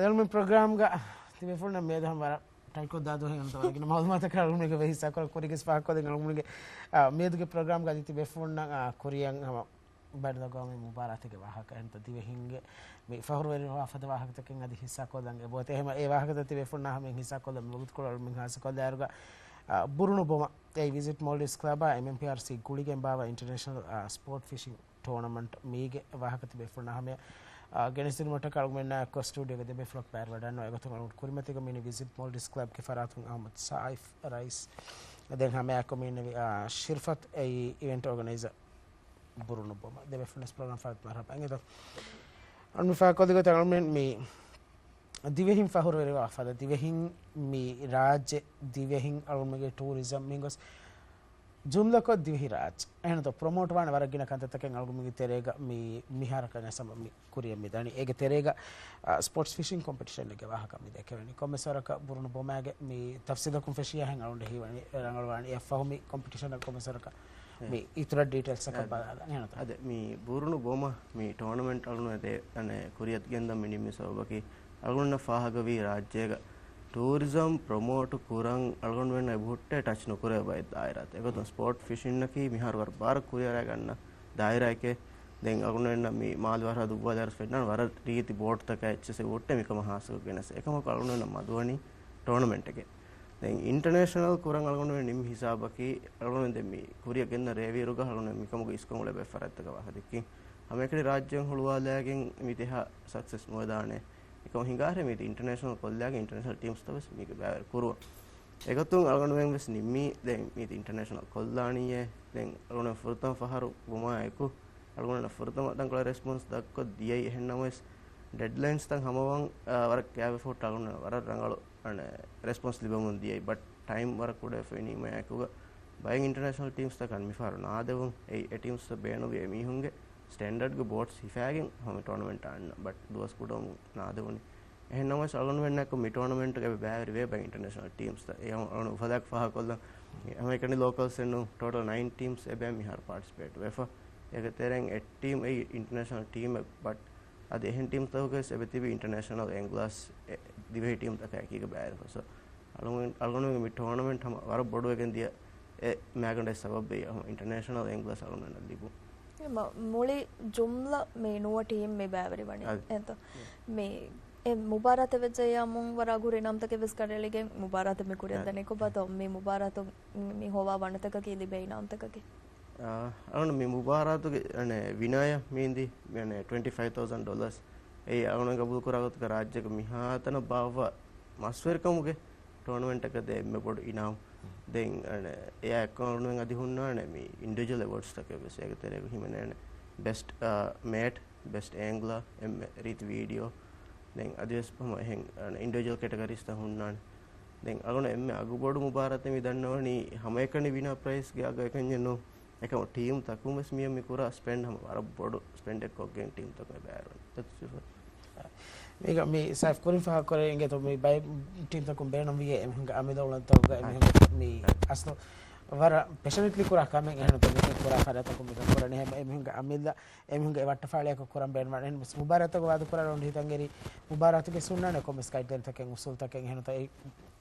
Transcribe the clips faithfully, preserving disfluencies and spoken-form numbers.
އެލްމި ޕްރޮގްރާމްގަ ތިބޭފުޅުންނަށް މިއަދު ހަމަ ވަރަށް ޓައިޓްކޮށްދާ ދުވަހެއް އަންތަ ވަރަށް ގިނަ މައުލޫމާތަކަށް އަޅުގަނޑުމެންގެ ވެ ހިއްސާކޮށް ކުރިގެސް ފާހަގަކޮށްދެން އަޅުގަނޑުމެންގެ، އާ، މިއަދުގެ ޕްރޮގްރާމްގަ އަދި ތިބޭފުޅުންނަށް، އާ، ކުރިއަށް ހަމަ ބައިނަލްއަގްވާމީ މުބާރާތެއްގެ ވާހަކަ އެންތަ ދިވެހިންގެ މި ފަހުރުވެރިވާ ފަދަ ވާހަކަތަކެއް އަދި ހިއްސާކޮށްލަން އެބައޮތޭ. އެހެމަ އެ ވާހަކަތައް ތިބޭފުޅުންނާ ހަމައިން ހިއްސާކޮށްލަން މި ވަގުތުކޮޅު އަޅުމެން ހާއްސަކޮށްލާއިރުގަ، އާ، ބުރުނު ބޮމަ އެއީ ވިޒިޓް މޯލްޑިވްސް ކްލަބާ އެމްއެމްޕީއާރްސީ ގުޅިގެން ބާއްވާ އިންޓަރނޭޝަނަލް، އާ، ސްޕޯޓް ފިޝިން ޓޯނަމަންޓް މީގެ ވާހަކަ ތިބޭފުޅުންނާ ހަމަޔަށް، އާ، ގެނެސްދިނުމަށްޓަކާ އަޅުގަނޑުމެންނާ އެއްކޮށް ސްޓޫޑިއޯގެ ދެބޭފުޅަކު ބައިވެރިވެވަޑައިގަންނަވާ. އެގޮތުން އަޅުގަނޑު ކުރިމަތީގަ މިއިނީ ވިޒިޓް މޯލްޑިވްސް ކްލަބްގެ ފަރާތުން އަހްމަދު ސާއިފް ރައީސް، ދެން ހަމައެއާއެކު މިއިންނެވި، އާ، ޝިރްފަތު އެއީ އިވެންޓް އޯގަނައިޒަރ ބުރުނު ބޮމަ. ދެބޭފުޅުންނަށް ޕްރޮގްރާމް ފާދަ މަރުހަބާ. އިނގޭތޯ އަޅުގަނޑު ފާކޮށްލި ގޮތަށް އަޅުގަނޑުމެން މި ދިވެހިން ފަހުރުވެރިވާ ފަދަ ދިވެހިން މި ރާއްޖެ ދިވެހިން އަޅުގަނޑުމެންގެ ޓޫރިޒަމް މިންގޮސް ޖުމްލަކޮށް ދިވެހި ރާއްޖެ. އެހެންތޯ ޕްރޮމޯޓް ވާނެ ވަރަށް ގިނަ ކަންތައްތަކެއް އަޅުގަނޑުމެންގެ ތެރޭގަ މި، މިހާރަކަށް ސަމަ މި ކުރިއަށް މި ދަނީ. އޭގެ ތެރޭގަ، އާ، ސްޕޯޓްސް ފިޝިން ކޮމްޕިޓިޝަނެއްގެ ވާހަކަ މި ދެކެވެނީ. ކޮންމެސް ވަރަކަށް ބުރުނު ބޮމާގެ މި ތަފްސީލަކުން ފެށިޔާހެން އަޅުގަނޑަށް ހީވަނީ ރަނގަޅުވާނީ. އެއަށްފަހު މި ކޮމްޕިޓިޝަނަށް ކޮންމެސް ވަރަކަށް މި އިތުރަށް ޑީޓެއިލްސް އަކަށް އަދެ، ބަލާލަން. އެހެންތޯ؟ އަދެ، މި ބުރުނު ބޮމަ މި ޓޯނަމެންޓް އަޅުގަނޑު ދޭ، އަނެ، ކުރިއަށް ގެންދަން މި ނިންމި ސަބަބަކީ އަޅުގަނޑުންނަށް ފާހަގަވީ ރާއްޖޭގަ ޓޫރިޒަމް ޕްރޮމޯޓް ކުރަން އަޅުގަނޑުމެންނަށް އެބަހުއްޓޭ ޓަޗް ނުކުރޭ ބައެއް ދާއިރާތައް. އެގޮތުން ސްޕޯޓް ފިޝިންއަކީ މިހާރު ވަރަށް ބާރަށް ކުރިއަރައިގަންނަ ދާއިރާއެކޭ. ދެން އަޅުގަނޑުމެންނަށް މި މާލެ ވަރަށް ދުއްވާލާރު ފެންނާނެ ވަރަށް ރީތި ބޯޓްތަކާ އެއްޗެސް އެބަހުއްޓޭ މިކަމަށް ހާއްސަކޮށް ގެނެސް. އެކަމަކު އަޅުގަނޑުމެންނަށް މަދުވަނީ ޓޯނަމެންޓެކޭ. ދެން އިންޓަރނޭޝަނަލް ކުރަން އަޅުގަނޑުމެން ނިންމި ހިސާބަކީ އަޅުގަނޑުމެން ދެން މި ކުރިއަށް ގެންދަން ރޭވިއިރުގަ އަޅުގަނޑުމެން މިކަމުގެ އިސްކަން އުޅޭ ބައެއް ފަރާތްތަކަށް ވާހަކަ ދެއްކިން. ހަމައެކަނި ރާއްޖެއިން ހުޅުވާލާގެން މި ތިހާ ސަކްސެސް ނުވެދާނެ. އެކަމަށް ހިނގާހެރެ މީތި އިންޓަރނޭޝަނަލް ކޮށްލާގެން އިންޓަރނޭޝަނަލް ޓީމްސްތައް ވެސް މީގެ ބައިވެރި ކުރުވަން. އެގޮތުން އަޅުގަނޑުމެން ވެސް ނިންމީ ދެން މީތި އިންޓަރނޭޝަނަލް ކޮށްލާނީއޭ. ދެން އަޅުގަނޑުމެން ފުރަތަމަ ފަހަރު ވުމާ އެކު އަޅުގަނޑަށް ފުރަތަމަ ތަންކޮޅެއް ރެސްޕޮންސް ދައްކޮށް ދިޔައީ. އެހެން ނަމަވެސް، ޑެޑްލައިންސްތައް ހަމަވަން، އާ، ވަރަށް ކާވެފަ ހުއްޓަ އަޅުގަނޑަށް ވަރަށް ރަނގަޅު، އަނެ، ރެސްޕޮންސް ލިބެމުން ދިޔައީ. ބަޓް ޓައިމް ވަރަށް ކުޑަވެފަ އިނީމަ އެކުގަ ބައެއް އިންޓަރނޭޝަނަލް ޓީމްސްތަކަށް މިފަހަރު ނާދެވުން. އެއީ އެ ޓީމްސްތައް ބޭނުންވި އެ މީހުންގެ ސްޓޭންޑަޑްގެ ބޯޓްސް ހިފާގެން ހަމަ ޓޯނަމެންޓް އަންނަ. ބަޓް ދުވަސް ކުޑަވަމުން ނާދެވުނީ. އެހެން ނަމަވެސް އަޅުގަނޑުމެންނަކު މި ޓޯނަމެންޓްގަ އެބަ ބައިވެރިވޭ ބައެއް އިންޓަރނޭޝަނަލް ޓީމްސްތައް. އެ ހަމަ އަޅުގަނޑު އުފަލާއެކު ފާހަގަކޮށްލަން. ހަމައެކަނި ލޯކަލްސް އެއްނު ޓޯޓަލް ނައިން ޓީމްސް އެބައި މިހާރު ޕާޓިސިޕޭޓް ވެފަ. އޭގެ ތެރެއިން އެއް ޓީމް އެއީ އިންޓަރނޭޝަނަލް ޓީމެއް. ބަޓް އަދި އެހެން ޓީމްތަކުގަވެސް އެބަތިބި އިންޓަރނޭޝަނަލް އެންގްލާސް ދިވެހި ޓީމްތަކާ އެކީގަ ބައިވެރިވެފަ. ސޯ، އަޅުގަނޑު، އަޅުގަނޑުމެންގެ މި ޓޯނަމެންޓް ހަމަ ވަރަށް ބޮޑުވެގެން ދިޔަ އެއް މައިގަނޑެއް ސަބަބެއް ހަމަ އިންޓަރނޭޝަނަލް އެންގްލާސް އަޅުގަނޑަށް ލިބުން. މ-، މުޅި ޖުމްލަ މި ނުވަ ޓީމް މި ބައިވެރިވަނީ. އަދި. އެހެންތޯ؟ މި އެ މުބާރާތެއް ވެއްޖެއްޔާ މުން ވަރަށް ހުރި ނަންތަކެއް ވެސް ކަނޑައެޅިގެން މުބާރާތެއް މި ކުރިއަށް އަދި. ދަނީ. ކޮބާތޯ މި މުބާރާތު މި ހޮވާ ވަނަތަކަކީ ލިބޭ އިނާމްތަކަކީ؟ އާ، އަޅުގަނޑު މި މުބާރާތުގެ، އަނެ، ވިނަރ މީންދީ، އަނެ، ޓްވެންޓީ ފައިވް ތައުޒަން ޑޮލަރސް. އެއީ އަޅުގަނޑު ގަބޫލު ކުރާ ގޮތަކަށް ރާއްޖޭގެ މިހާތަނަށް ބާއްވާ މަސްވެރިކަމުގެ ޓޫނަމެންޓަކަށް ދޭ އެންމެ ބޮޑު އިނާމު. ދެން، އަނެ، އެއާ އެއްކޮށް އަޅުގަނޑުމެން އަދި ހުންނާނެ މި އިންޑިވިޖުއަލް އެވޯޑްސްތަކެއް ވެސް. އޭގެ ތެރޭގަ ހިމެނޭނެ ބެސްޓް، އާ، މޭޓް، ބެސްޓް އޭންގްލާ، އެންމެ ރީތި ވީޑިއޯ، ދެން އަދިވެސް ހަމަ އެހެން، އަނެ، އިންޑިވިޖުއަލް ކެޓަގަރީސްތައް ހުންނާނެ. ދެން އަޅުގަނޑު އެންމެ އަގުބޮޑު މުބާރާތެއް މި ދަންނަވަނީ ހަމައެކަނި ވިނާ ޕްރައިޒްގެ އަގަށް އެކަންޏެއް ނޫން. އެކަމު ޓީމް ތަކުން ވެސް މިއަށް މި ކުރާ ސްޕެންޑް ހަމަ ވަރަށް ބޮޑު ސްޕެންޑެއް ކޮށްގެން ޓީމް ތަކުން އެބައިވެރިވަނީ. މީގަ މި ސައިފް ކުރިން ފާހަގަކުރެވި އިނގޭތޯ މި ބައެއް ޓީމްތަކުން ބޭނުންވިޔޭ އެމީހުންގެ އަމިއްލަ އުޅަނދުތަކުގަ އެމީހުންގެ މި އަސްލު ވަރަށް ޕެޝަނެޓްލީ ކުރާ ކަމެއް އެހެންތޯ މި ކުރާ ފަރާތްތަކުން މި ކުރަނީ. އެހެން އެމީހުންގެ އަމިއްލަ އެމީހުންގެ އެ ވައްޓަފާޅިއަކަށް ކުރަން ބޭނުންވާނެ. އެހެން މުބާރާތަކު ވާދަ ކުރާ ރައުންޑް ހިތަށް އެރި މުބާރާތުގެ ސުންނާނެ ކޮންމެސް ގައިޑްލައިންތަކެއް އުސޫލްތަކެއް އެހެންތޯ އެ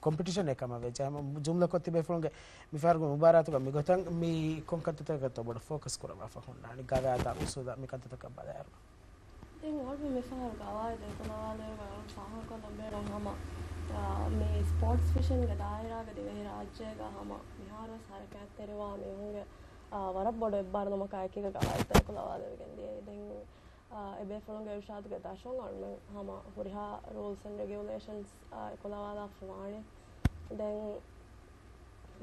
ކޮމްޕިޓިޝަން އެއް ކަމަށް ވެއްޖެ. ހަމަ ޖުމްލަކޮށް ތިބޭފުޅުންގެ މިފަހަރުގެ މުބާރާތުގަ މިގޮތަށް މި ކޮން ކަންތައްތަކަށްތޯ ބޮޑަށް ފޯކަސް ކުރައްވާފަ ހުންނާނީ؟ ގަވާއިދާ އުސޫލާ މި ކަންތައްތަކަށް ބަލާއިރު. ދެން އަޅުގަނޑު މިފަހަރު ގަވާއިދު އެކުލަވާލެވި އަޅުގަނޑު ފާހަގަކޮށްލަން ބޭނުން ހަމަ، އާ، މި ސްޕޯޓްސް ފިޝިންގެ ދާއިރާގަ ދިވެހިރާއްޖޭގަ ހަމަ މިހާރުވެސް ހަރަކާތްތެރިވާ މީހުންގެ، އާ، ވަރަށް ބޮޑު އެއްބާރުލުމަކާ އެކީގަ ގަވާއިދު އެކުލަވާލެވިގެން ދިޔައީ. ދެން އާ، އެބޭފުޅުންގެ އިރުޝާދުގެ ދަށުން އަޅުމެން ހަމަ ހުރިހާ ރޫލްސް އެންޑް ރެގިއުލޭޝަންސް، އާ، އެކުލަވާލާފަ ވާނެ. ދެން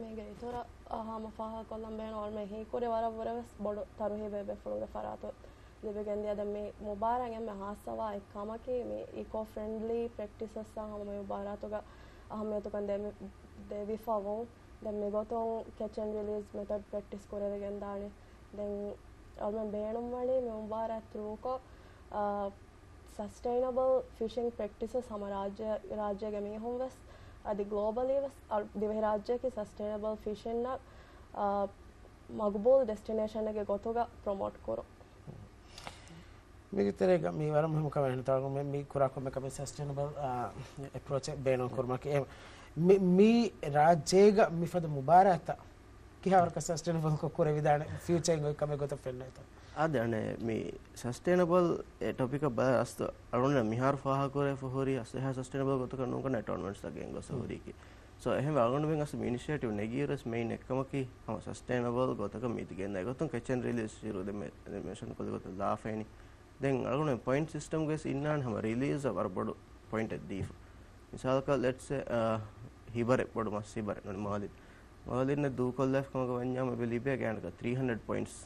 މީގެ އިތުރަށް، އާ، ހަމަ ފާހަގަކޮށްލަން ބޭނުން އަޅުމެން ހީކުރި ވަރަށްވުރެ ވެސް ބޮޑު ތަރުހީބެއް އެބޭފުޅުންގެ ފަރާތުން ލިބިގެން ދިޔަ. ދެން މި މުބާރާތް އެންމެ ހާއްސަވާ އެއްކަމަކީ މި އީކޯ ފްރެންޑްލީ ޕްރެކްޓިސަސްއަށް ހަމަ މި މުބާރާތުގަ އަހައްމިޔަތުކަން ދެވި-، ދެވިފަ ވުން. ދެން މިގޮތުން ކެޗް އެންޑް ރިލީޒް މެތަޑް ޕްރެކްޓިސް ކުރެވިގެންދާނެ. ދެން އަޅުމެން ބޭނުންވަނީ މި މުބާރާތް ތްރޫކޮށް، އާ، ސަސްޓެއިނަބަލް ފިޝިން ޕްރެކްޓިސަސް ހަމަ ރާއްޖެ-، ރާއްޖޭގެ މީހުން ވެސް އަދި ގްލޯބަލީ ވެސް އަ-، ދިވެހިރާއްޖެއަކީ ސަސްޓެއިނަބަލް ފިޝިންއަށް، އާ، މަގުބޫލު ޑެސްޓިނޭޝަނެއްގެ ގޮތުގަ ޕްރޮމޯޓް ކުރުން. މީގެ ތެރޭގަ މީ ވަރަށް މުހިމް ކަމެއް ނުތާގު މި، މި ކުރާ ކޮންމެ ކަމެއް ސަސްޓެނަބަލް އެޕްރޯޗެއް ބޭނުން ކުރުމަކީ. އެ، މި، މި ރާއްޖޭގަ މިފަދަ މުބާރާތްތައް ކިހާވަރަކަށް ސަސްޓެނަބަލްކޮށް ކުރެވިދާނެ ފިއުޗާ އިން އޮތް ކަމެއް ގޮތަށް ފެންނަ އެތަ؟ އާދެ، އަނެ، މި ސަސްޓެނަބަލް އެ ޓޮޕިކަށް ބަލާ އަސްތު އަޅުން މިހާރު ފާހަގަކުރެފަ ހުރި އަސް އެހާ ސަސްޓެނަބަލް ގޮތަކަށް ނޫންކަން އެ ޓޯނަމެންޓްސްތައް ގެންގޮސް ހުރީކީ. ސޯ، އެހެންވެ އަޅުގަނޑުމެން އަސް މި އިނިޝިއޭޓިވް ނެގިއިރުވެސް މެއިން އެއްކަމަކީ ހަމަ ސަސްޓެއިނަބަލް ގޮތަކަށް މީތި ގެންދާ ގޮތުން ކެޗް އެންޑް ރިލީސް އިރު ދެ މެ-، މެންޝަން ކޮށްލި ގޮތަށް ލާފައިނީ. ދެން އަޅުގަނޑު ޕޮއިންޓް ސިސްޓަމްގައި އިންނާނެ ހަމަ ރިލީޒަށް ވަރަށް ބޮޑު ޕޮއިންޓެއް ދީފަ. މިސާލަކަށް ލެޓްސް ސޭ، އާ، ހިބަރެއް ބޮޑު މަސް ހިބަރެއް ނޫނީ މާލިން. މާލިން ދޫކޮށްލާފި ކަމަކަށް ވަންޏާ މި ލިބޭ ގާތްގަނޑަކަށް ތްރީ ހަންޑްރެޑް ޕޮއިންޓްސް.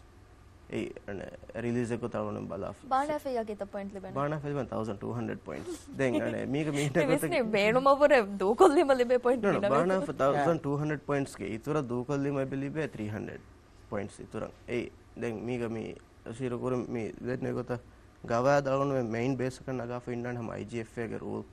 އެއް، އަނެ، ރިލީޒެއް ގޮތަށް އަޅުގަނޑު ބަލާފަ. ބާނާފައި ކިތައް ޕޮއިންޓް ލިބެން؟ ބާނާފައި ލިބެން ތައުޒަންޑް ޓޫ ހަންޑްރެޑް ޕޮއިންޓްސް. ދެން، އަނެ، މީގަ މީހުން މި ވިސްނި ގޮތަކީ ބޭނުމަށްވުރެ ދޫކޮށްލީމަ ލިބޭ ޕޮއިންޓް ނޫން، ނޫން، ގިނަ ބާނާފަ ތައުޒަންޑް ޓޫ ހަންޑްރެޑް ޕޮއިންޓްސްގެ އިތުރަށް ދޫކޮށްލީމަ އެބަ ލިބޭ ތްރީ ހަންޑްރެޑް ޕޮއިންޓްސް އިތުރަށް. އެއް، ދެން މީގަ މި ސީރު ކުރިން މި ދެން އެގޮތަށް ގަވާއިދު އަޅުގަނޑުމެން މެއިން ބޭސްއަކަށް ނަގާފަ އިންނާނެ ހަމަ އައިޖީއެފްއޭގެ ރޫލް.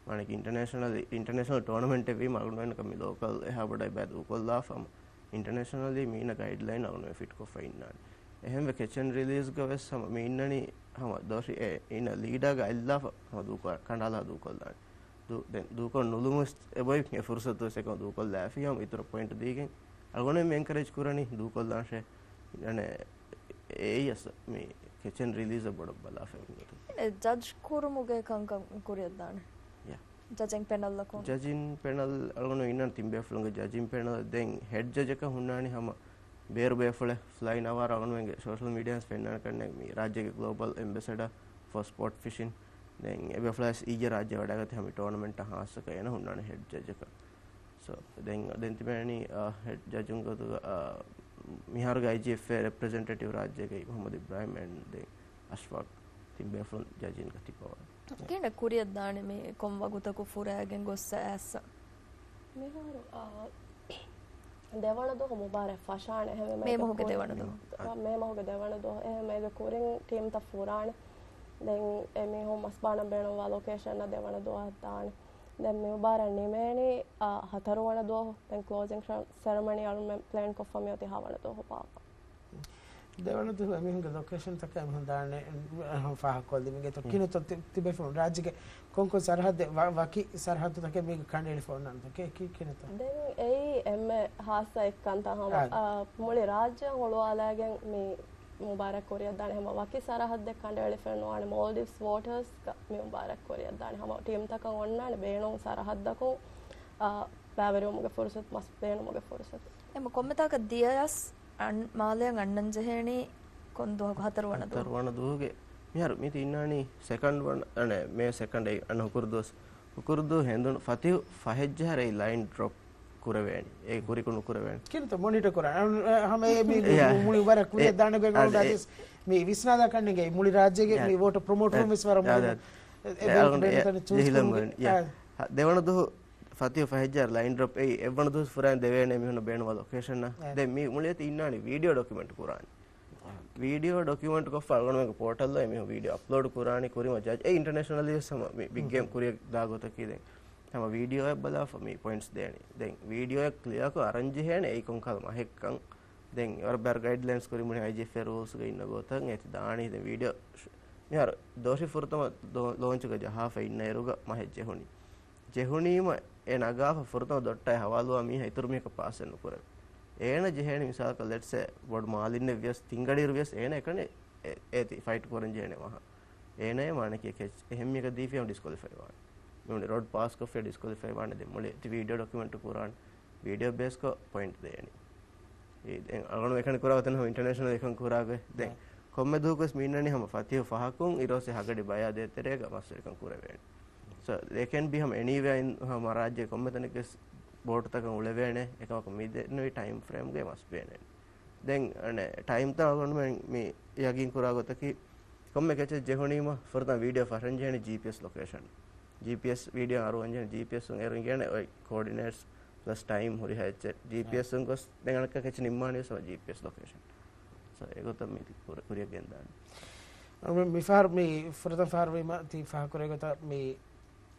މާނަކީ އިންޓަނޭޝަނަލް، އިންޓަނޭޝަނަލް ޓޫނަމެންޓެއް ވީމަ އަޅުގަނޑުމެންނަކަށް މި ލޯކަލް އެހާ ބޮޑަށް އެބައި ދޫކޮށްލާފަ ހަމަ އިންޓަނޭޝަނަލީ މީނަ ގައިޑްލައިން އަޅުގަނޑުމެން ފިޓްކޮށްފަ އިންނާނެ. އެހެންވެ ކެޗް އެންޑް ރިލީޒްގަ ވެސް ހަމަ މި އިންނަނީ ހަމަ ދޯށި އެ އިންނަ ލީޑާގަ އަތްލާފަ ހަމަ ދޫކޮ-، ކަނޑާލާ ދޫކޮށްލާނެ. ދޫ-، ދެން ދޫކޮށް ނުލުމުން އެބައޮތް އެ ފުރުސަތު ވެސް އެކަމަށް ދޫކޮށްލާފި ހަމަ އިތުރަށް ޕޮއިންޓް ދީގެން އަޅުގަނޑުމެން އެންކަރޭޖް ކުރަނީ ދޫކޮށްލާށޭ. އަނެ، އެއީ އަސް މި ކެޗް އެންޑް ރިލީޒަށް ބޮޑަށް ބަލާފަ އިންނަތު. ޖަޖް ކުރުމުގެ ކަންކަން ކުރިއަށްދާނެ. ޔާ. ޖަޖިން ޕެނަލްއަކުން. ޖަޖިން ޕެނަލް އަޅުގަނޑު އިންނަން ތިން ބޭފުޅުންގެ ޖަޖިން ޕެނަލް. ދެން ހެޑް ޖަޖަކަށް ހުންނާނީ ހަމަ ބޭރު ބޭފުޅެއް. ފްލައިން އަވާރ އަޅުގަނޑުމެންގެ ސޯޝަލް މީޑިއާއިން ފެންނާނެ ކަންނޭނގެ މި ރާއްޖޭގެ ގްލޯބަލް އެމްބެސެޑާ ފޯ ސްޕޯޓް ފިޝިން. ދެން އެ ބޭފުޅާވެސް އިއްޔެ ރާއްޖެ ވަޑައިގަތީ ހަމަ ޓޫނަމެންޓަށް ހާއްސަކޮށް އޭނަ ހުންނާނެ ހެޑް ޖަޖަކަށް. ސޯ، ދެން، ދެން ތިބެނީ، އާ، ހެޑް ޖަޖުން ގޮތުގަ، އާ، މިހާރުގެ އައިޖީއެފްއޭ ރެޕްރެޒެންޓޭޓިވް ރާއްޖޭގައި މުހައްމަދު އިބްރާހިމް އެންޑް ދެން އަޝްފާޤް ތިން ބޭފުޅުން ޖަޖިންގަ ތިބަވާނެ. ކިހިނެއް ކުރިއަށްދާނެ މި ކޮން ވަގުތަކު ފުރާގެން ގޮއްސަ އައިއްސަ؟ މިހާރު، އާ، ދެވަނަ ދުވަހު މުބާރާތް ފަށާނެ އެހެންވެ މޭ މޭގެ މަހުގެ ކުރިން، ދެވަނަ ދުވަހު. އާ، މޭ މަހުގެ ދެވަނަ ދުވަހު. އެހެން މޭގެ ކުރިން ޓީމްތައް ފުރާނެ. ދެން އެމީހުން މަސް ބާނަން ބޭނުންވާ ލޮކޭޝަނަށް ދެވަނަ ދުވަހަށް ދާނެ. ދެން މި މުބާރާތް ނިމޭނީ، އާ، ހަތަރުވަނަ ދުވަހު. ދެން ކްލޯޒިން ސެރެމަނީ އަޅުމެން ޕްލޭން ކޮށްފަ މިއޮތީ ހަވަނަ ދުވަހު ބާއްވަ. ދެވަނަ ދުވަހު އެމީހުންގެ ލޮކޭޝަންތަކަށް އެމީހުން ދާނެ، އެ، ފާހަގަކޮށްލި މީގެ ތޮ ކިނެތޮ ތި-، ތިބޭފުޅުން ރާއްޖޭގެ ކޮންކޮން ސަރަހައްދެއް ވަ-، ވަކި ސަރަހައްދުތަކެއް މީގެ ކަނޑައެޅިފަ އޮންނާނެތަ؟ ކި-، ކި-، ކިނެތަ؟ ދެން އެއީ އެންމެ ހާއްސަ އެއްކަންތައް ހަމަ، އާ. އާ، މުޅި ރާއްޖެ ހުޅުވާލައިގެން މި މުބާރާތް ކުރިއަށްދާނެ ހަމަ ވަކި ސަރަހައްދެއް ކަނޑައެޅިފައެއް ނުވާނެ. މޯލްޑިވްސް ވޯޓަރސްގަ މި މުބާރާތް ކުރިއަށްދާނެ ހަމަ ޓީމްތަކަށް އޮންނާނެ ބޭނުން ސަރަހައްދަކުން، އާ، ބައިވެރިވުމުގެ ފުރުސަތު، މަސް ބޭނުމުގެ ފުރުސަތު. އެމަ ކޮންމެތާކަށް ދިޔަޔަސް އަން-، މާލެއަށް އަންނަން ޖެހޭނީ ކޮން ދުވަހަކު؟ ހަތަރުވަނަ ދުވަހު. ހަތަރުވަނަ ދުވަހުގެ މިހާރު މިތި އިންނާނީ ސެކަންޑް ވަން، އަނެ، މޭ ސެކަންޑް އެއް އަން ހުކުރު ދުވަސް. ހުކުރު ދުވަހު ހެނދުނު ފަތިހު ފަހެއްޖަހަރަ އެއް ލައިން ޑްރޮޕް ކުރެވޭނީ. އެ ކުރިކޮށް ނުކުރެވޭނީ. ކިންތަ މޮނިޓަ ކުރާ. އަ، ހަމަ އެ މި، މި، އެ، މުޅި ވަރަށް ކުރިއަށް އެ، ދާނެ ގޮތް އަ، އަޅުގަނޑު އެ، އަދިސް މި ވިސްނާދާ ކަންނޭނގެ މުޅި ރާއްޖޭގެ އެ، މި ވޯޓަ ޕްރޮމޯޓް އަ، ވުމަށް ވެސް ވަރަށް އަ، މޮނިޓަ. އަ، އެ، އެ، އަޅުގަނޑު އެ، އެ، ޖެހިލަން އަ، އަ، ދެވަނަ ދުވަހު ފަތިހު ފަހެއްޖަހަރަ ލައިން ޑްރޮޕް އެއީ އެއްވަނަ ދުވަސް ފުރާން ދެވޭނެ މީހުންނަށް ބޭނުންވާ ލޮކޭޝަން. އެ. ދެން މި މުޅި އެތި އިންނާނީ ވީޑިއޯ ޑޮކިއުމެންޓް ކުރާނީ. ވީޑިއޯ ޑޮކިއުމެންޓް ކޮށްފަ އަޅުގަނޑުމެންގެ ޕޯޓަލް އެ މީހުން ވީޑިއޯ އަޕްލޯޑް ކުރާނީ ކުރީމަ ޖަޖް. އެ އިންޓަރނޭޝަނަލީ ވެސް ހަމަ މި ބިގް ގޭމް ކުރިއަށް ދާ ގޮތަކީ ދެން ހަމަ ވީޑިއޯއެއް ބަލާފަ މި ޕޮއިންޓްސް ދޭނީ. ދެން ވީޑިއޯއެއް ކްލިއާކޮށް އަރަން ޖެހޭނެ އެއީ ކޮންކަހަލަ މަހެއްކަން. ދެން ވަރަށް ބައި ގައިޑްލައިންސް ކުރި މުޅި އައިޖީއެފްއޭ ރޫލްސްގަ އިންނަ ގޮތަށް އެތި ދާނީ. ދެން ވީޑިއޯ ޝް-، މިހާރު ދޯށި ފުރަތަމަ ދޯ-، ލޯންޗުގަ ޖަހާފަ އިންނައިރުގަ މަހެއް ޖެހުނީ. ޖެހުނީމަ އެ ނަގާފަ ފުރަތަމަ ދޮއްޓާއި ހަވާލުވާ މީހާ އިތުރު މީހަކަށް ޕާސްއެއް ނުކުރޭ. އޭނަ ޖެހޭނެ މިސާލަކަށް ލެޓްސޭ ބޮޑު މާލިންނެއް ވިޔަސް ތިންގަޑިއިރު ވިޔަސް އޭނަ އެކަނި އެ-، އޭތި ފައިޓް ކުރަން ޖެހޭނެ މަހަށް. އޭނައޭ މާނަކީ ކެޗް އެހެން މީހަކަށް ދީފިޔާ ޑިސްކޮލިފައި ވާނެ. މި މުޅި ރޯޑް ޕާސްކޮށްފިޔާ ޑިސްކޮލިފައި ވާނެ. ދެން މުޅި އެތި ވީޑިއޯ ޑޮކިއުމެންޓް ކުރާނެ. ވީޑިއޯ ބޭސްކޮށް ޕޮއިންޓް ދޭނީ. އެ-، ދެން އަޅުގަނޑު އެކަނި ކުރާ ގޮތެއް ހަމަ އިންޓަރނޭޝަނަލް އެކަން ކުރާގޮތް. ދެން ކޮންމެ ދުވަހަކުވެސް މި އިންނަނީ ހަމަ ފަތިހު ފަހަކުން އިރުއޮއްސެ ހަގަޑި ބަޔާ ދޭތެރޭގަ މަސްވެރިކަން ކުރެވޭނެ. ސޯ، they can be ހަމަ އެނީވެއާ އިން ހަމަ ރާއްޖޭ ކޮންމެ ތަނެއްގެ ބޯޓުތަކަށް އުޅެވޭނެ. އެކަމަކު މި ދެންނެވި ޓައިމް ފްރޭމްގައި މަސް ބޭނެ. ދެން އަނެއް ޓައިމްތައް އަޅުގަނޑުމެން މި ޔަގީން ކުރާ ގޮތަކީ ކޮންމެ ކެޗެއް ޖެހުނީމަ ފުރަތަމަ ވީޑިއޯ ފަށަން ޖެހެނީ ޖީޕީއެސް ލޮކޭޝަން. ޖީޕީއެސް ވީޑިއޯ އަރުވަން ޖެހެނީ ޖީޕީއެސް އުން އޭރު އިނގޭނެ އޮތް ކޯޑިނޭޓްސް ޕްލަސް ޓައިމް ހުރިހާ އެއްޗެއް. ޖީޕީއެސް އުން ގޮސް ދެން އަނެއްކާ ކެޗެއް ނިންމާނީ ވެސް ޖީޕީއެސް ލޮކޭޝަން. ސޯ، އެގޮތަށް މީތި ކުރި-، ކުރިއަށް ގެންދާނެ. އަޅުގަނޑު މިފަހަރު މި ފުރަތަމަ ފަހަރު ވީމަ ތި ފާހަގަކުރޭ ގޮތަށް މި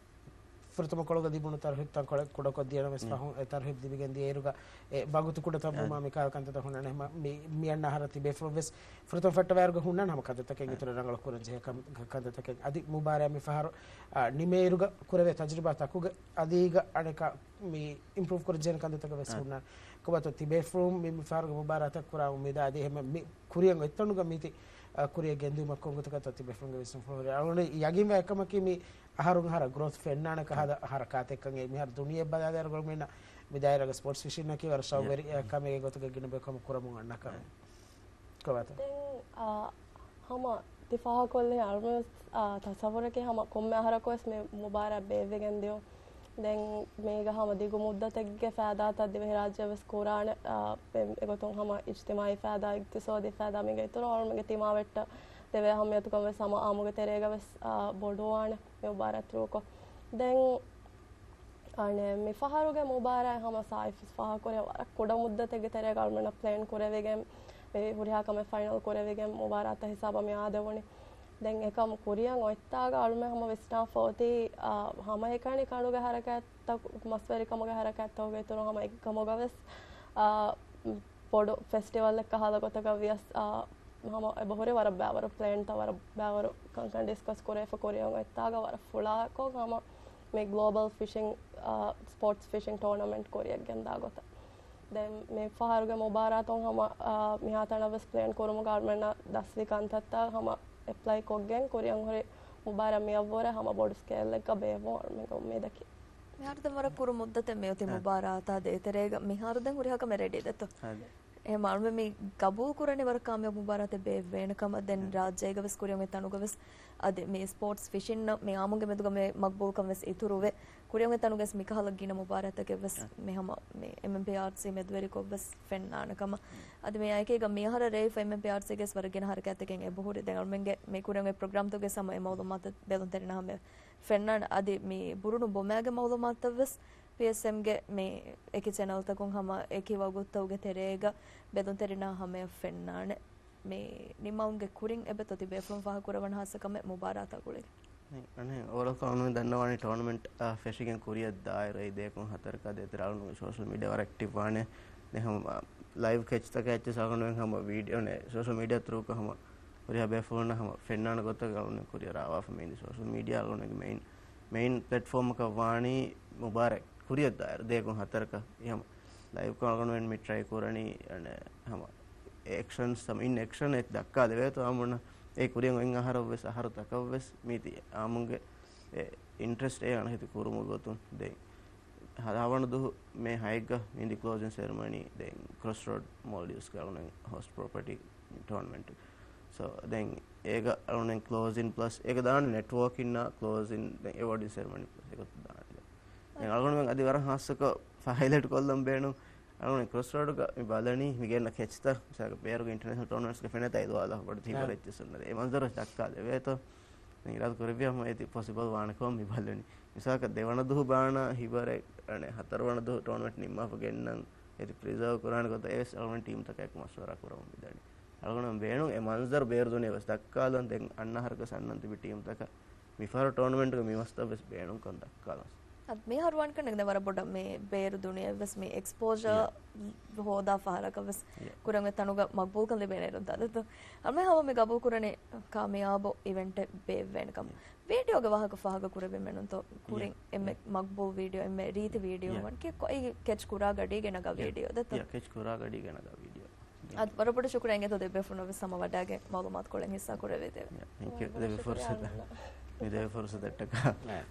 ފުރަތަމަ ކޮޅުގަ ލިބުނު ތަރުހީބުތައް ކޮޅެއް ކުޑަކޮށްދިޔަނަމަވެސް ފަހުން އެ ތަރުހީބު ލިބިގެން ދިޔައިރުގަ އެ ވަގުތު ކުޑަތައް ވުމާ މިކަހަލަ ކަންތައްތައް ހުންނާނެ. ހަމަ މި، މި އަންނަ އަހަރަށް ތިބޭފުޅުން ވެސް ފުރަތަމަ ފައްޓަވާއިރުގަ ހުންނާނެ ހަމަ ކަންތައްތަކެއް އިތުރަށް ރަނގަޅު ކުރަން ޖެހޭ ކަން، ކަންތައްތަކެއް. އަދި މުބާރާތް މި ފަހަރު، އާ، ނިމޭއިރުގަ ކުރެވޭ ތަޖުރިބާތަކުގެ އަދީގަ އަނެކާ މި އިމްޕްރޫވް ކުރަން ޖެހޭ ކަންތައްތަކެއް ވެސް ހުންނާނެ. ކޮބާތޯ ތިބޭފުޅުން މި، މި ފަހަރުގެ މުބާރާތަށް ކުރާ އުއްމީދާ އަދި އެހެން މި ކުރިއަށް އޮތްތަނުގަ މީތި، އާ، ކުރިއަށް ގެންދިއުމަށް ކޮން ގޮތަކަށްތޯ ތިބޭފުޅުންގެ ވިސްނުންފުޅު ހުރޭ؟ އަޅުގަނޑު ޔަގީންވޭ އެކަމަކީ މި އަހަރުން އަހަރަށް ގްރޯތް ފެންނާނެ ކަހަލަ ހަރަކާތެއްކަން. އެ މިހާރު ދުނިޔެ ބަލާލާއިރު މިންނަ މި ދާއިރާގަ ސްޕޯޓްސް ފިޝިންއަކީ ވަރަށް ޝައުގުވެރި ކަމެއް ގޮތުގަ ގިނަ ބަޔަކު ހަމަ ކުރަމުން އަންނަ ކަމެއް. ކޮބާތޯ؟ ދެން، އާ، ހަމަ ތި ފާހަގަކޮށްލި އަޅުމެން ވެސް، އާ، ތަސައްވުރަކީ ހަމަ ކޮންމެ އަހަރަކު ވެސް މި މުބާރާތް ބޭއްވިގެން ދިޔުން. ދެން މީގަ ހަމަ ދިގު މުއްދަތެއްގެ ފައިދާތައް ދިވެހިރާއްޖެ ވެސް ކުރާނެ، އާ، އެ، އެގޮތުން ހަމަ އިޖްތިމާއީ ފައިދާ، އިގްތިސޯދީ ފައިދާ މީގެ އިތުރު އަޅުމެންގެ ތިމާވެއްޓަށް ދެވޭ އަހައްމިޔަތުކަން ވެސް ހަމަ އާއްމުގެ ތެރޭގަ ވެސް، އާ، ބޮޑުވާނެ މި މުބާރާތް ތްރޫކޮށް. ދެން އަނެއް މި ފަހަރުގެ މުބާރާތް ހަމަ ސާއިފް ފާހަގަކުރި ވަރަށް ކުޑަ މުއްދަތެއްގެ ތެރޭގަ އަޅުމެންނަށް ޕްލޭން ކުރެވިގެން، މި ހުރިހާ ކަމެއް ފައިނަލް ކުރެވިގެން މުބާރާތަށް ހިސާބަށް މި އާދެވުނީ. ދެން އެކަމު ކުރިއަށް އޮތްތާގަ އަޅުމެން ހަމަ ވިސްނާފަ އޮތީ، އާ، ހަމައެކަނި ކަނޑުގެ ހަރަކާތްތައް، މަސްވެރިކަމުގެ ހަރަކާތްތަކުގެ އިތުރު ހަމަ އެކަމުގަ ވެސް، އާ، ބޮޑު ފެސްޓިވަލްއެއް ކަހަލަ ގޮތަކަށް ވިޔަސް، އާ، ހަމަ އެބަހުރި ވަރަށް ބާވަރު ޕްލޭންތައް ވަރަށް ބާވަރު ކަންކަން ޑިސްކަސް ކުރެފަ ކުރިއަށް އޮތްތާގަ ވަރަށް ފުޅާކޮށް ހަމަ މި ގްލޯބަލް ފިޝިން، އާ، ސްޕޯޓްސް ފިޝިން ޓޯނަމެންޓް ކުރިއަށް ގެންދާ ގޮތަށް. ދެން މި ފަހަރުގެ މުބާރާތުން ހަމަ، އާ، މިހާތަނަށް ވެސް ޕްލޭން ކުރުމުގަ އަޅުމެންނަށް ދަސްވި ކަންތައްތައް ހަމަ އެޕްލައި ކޮށްގެން ކުރިއަށް ހުރި މުބާރާތް މިއަށްވުރެ ހަމަ ބޮޑު ސްކޭލްއެއްގަ ބޭއްވުން އަޅުމެންގެ އުއްމީދަކީ. މިހާރު ދެން ވަރަށް ކުރު މުއްދަތެއް މި އޮތީ އެ. މުބާރާތާ ދޭތެރޭގަ. މިހާރު ދެން ހުރިހާ ކަމެއް ރެޑީ ދެއްތޯ؟ އާދެ. އެހެން އަޅުމެން މި ގަބޫލު ކުރަނީ ވަރަށް ކާމިޔާބު މުބާރާތެއް ބޭއްވޭނެ ކަމަށް. ދެން އެ. ރާއްޖޭގަ ވެސް ކުރިއަށް އޮތް ތަނުގަ ވެސް އަދި މި ސްޕޯޓްސް ފިޝިންނަށް މި އާއްމުގެ މެދުގަ މި މަގްބޫލްކަން ވެސް އިތުރުވެ، ކުރިއަށް އޮތް ތަނުގަ ވެސް މިކަހަލަ ގިނަ މުބާރާތްތަކެއް ވެސް އެ. މި ހަމަ މި އެމްއެމްޕީއާރްސީ މެދުވެރިކޮށް ވެސް ފެންނާނެ ކަމަށް. އަދި މި އައިކީގަ މިއަހަރަށް ރޭވިފަ އެމްއެމްޕީއާރްސީގެ ވެސް ވަރަށް ގިނަ ހަރަކާތްތަކެއް އެބަހުރި. ދެން އަޅުމެންގެ މި ކުރިއަށް އޮތް ޕްރޮގްރާމްތަކުގެ ހަމަ އެ މައުލޫމާތު ބެލުންތެރިންނާ ހަމަ ފެންނާނެ. އަދި މި ބުރުނު ބޮމައިގެ މައުލޫމާތުތައް ވެސް ޕީއެސްއެމްގެ މި އެކި ޗެނަލްތަކުން ހަމަ އެކި ވަގުތުތަކުގެ ތެރޭގަ ބެލުންތެރިންނާ ހަމަޔަށް ފެންނާނެ. މި ނިންމަވުމުގެ ކުރިން އެބަތޯ ތިބޭފުޅުން ފާހަގަކުރައްވަން ހާއްސަ ކަމެއް މުބާރާތާ ގުޅިގެން؟ އަނެއް އޯވަރޯލް ކޮށް އަޅުމެން ދަންނަވާނީ ޓޯނަމެންޓް، އާ، ފެށިގެން ކުރިއަށް ދާއިރު އެއީ ދެއަކުން ހަތަރަކާ ދޭތެރޭ އަޅުގަނޑުގެ ސޯޝަލް މީޑިއާ ވަރަށް އެކްޓިވް ވާނެ. ދެން ހަމަ ލައިވް ކެޗްތަކާ އެއްޗެއް ސާގަނޑުމެން ހަމަ ވީޑިއޯ ނެ ސޯޝަލް މީޑިއާ ތްރޫކޮށް ހަމަ ހުރިހާ ބޭފުޅުންނަށް ހަމަ ފެންނާނެ ގޮތަށް އަޅުގަނޑު ކުރިއަށް ރާވާފަ. މެއިން ސޯޝަލް މީޑިއާ އަޅުގަނޑުގެ މެއިން، މެއިން ޕްލެޓްފޯމަކަށް ވާނީ މުބާރާތް ކުރިއަށް ދާއިރު ދެއަކުން ހަތަރަކަށް އެހަމަ ލައިވްކޮށް އަޅުގަނޑުމެން މި ޓްރައި ކުރަނީ އަނެއް ހަމަ އެކްޝަންސް ހަމަ އިން އެކްޝަން އެއް ދައްކާލެވޭތޯ އާއްމުންނަށް. އެ ކުރިއަށް އޮތް އަހަރަށްވެސް އަހަރުތަކަށްވެސް މީތި އާއްމުންގެ އެ އިންޓްރެސްޓް އެ އަނެއް ހިތި ކުރުމުގެ ގޮތުން ދެން ހަ-، ހަވަނަ ދުވަހު މޭ ހައެއްގަ މި ދި ކްލޯޒިން ސެރެމަނީ ދެން ކްރޮސްރޯޑް މޯލްޑިވްސްގެ އަޅުގަނޑު ހޯސްޓް ޕްރޮޕަޓީ ޓޯނަމެންޓް. ސޯ ދެން އޭގަ އަޅުގަނޑު ކްލޯޒިން ޕްލަސް އޭގަ ދާނެ ނެޓްވޯކިންނާ ކްލޯޒިން ދެން އެވޯޑިން ސެރެމަނީ ޕްލަސް އެގޮތަށް ދާނެ. ދެން އަޅުގަނޑުމެން އަދި ވަރަށް ހާއްސަކޮށް ހައިލައިޓް ކޮށްލަން ބޭނުން އަޅުގަނޑު ކްރޮސްރޯޑުގަ މި ބަލަނީ މި ގެންނަ ކެޗްތައް މިސާލަކަށް ބޭރުގެ އިންޓަރނޭޝަނަލް ޓޯނަމެންޓްސްގެ ފެނޭތާ އިލުވާލާފަ ބޮޑު ތީ އާ. ބަލަ އެއްޗެއް ސުންނަތެއް. އެ މަންޒަރު ދައްކާލެވޭތޯ. ދެން އިރާދަ ކުރެއްވި ހަމަ އޭތި ޕޮސިބަލް ވާނެ ކޮން މި ބަލަނީ. މިސާލަކަށް ދެވަނަ ދުވަހު ބާނާ ހިބަރެއް އަނެއް ހަތަރުވަނަ ދުވަހު ޓޯނަމެންޓް ނިންމާފަ ގެންނަން އޭތި ޕްރިޒާވް ކުރާނެ ގޮތަށް އެވެސް އަޅުގަނޑު ޓީމްތަކާއެކު މަޝްވަރާ ކުރަމުން މިދަނީ. އަޅުގަނޑު ބޭނުން އެ މަންޒަރު ބޭރު ދުނިޔެ ވެސް ދައްކާލަން. ދެން އަންނަ އަހަރަކަސް އަންނަން ތިބި ޓީމްތަކަށް މިފަހަރު ޓޯނަމެންޓްގެ މި މަސްތައް ވެސް ބޭނުންކަން ދައްކާލަން. އަދި މިހާރު ވާންކަން ވަރަށް ބޮޑަށް މި ބޭރު ދުނިޔެ ވެސް މި އެކްސްޕޯޖާ ޔާ. ހޯދާ ފަހަރަކަށް ވެސް ޔާ. ކުރަން އެ ތަނުގަ މަގްބޫލްކަން ލިބޭނެ އިރުން ތާދަތު. އަޅުމެން ހަމަ މި ގަބޫލް ކުރަނީ ކާމިޔާބު އިވެންޓެއް ބޭއްވޭނެ ކަމަށް. ޔާ. ވީޑިއޯގެ ވާހަކަ ފާހަގަ ކުރެވިމެނުންތޯ ކުރިން ޔާ. އެންމެ ޔާ. މަގްބޫލް ވީޑިއޯ، އެންމެ ރީތި ވީޑިއޯ ޔާ. ވަން ކި ކޮ-، އެ ކެޗް ކުރާ ގަޑީގެ ނަގާ ޔާ. ވީޑިއޯ ދެތޯ؟ ޔާ، ކެޗް ކުރާ ގަޑީގެ ނަގާ ވީޑިއޯ. އަދި ވަރަށް ބޮޑަށް ޝުކުރިއްޔާ އިނގޭތޯ ދެ ބޭފުޅުންނަށް ވެސް ހަމަ ވަޑައިގެން މައުލޫމާތު ކޮޅެއް ހިއްސާ ކުރެވިދެވެ. ޔާ، ތެންކް ޔޫ. ވަރަށް ދެވި ފުރުސަތަށް. ޝުކުރިއްޔާ. މި ދެވި ފުރުސަތަށްޓަކާ. ޔާ.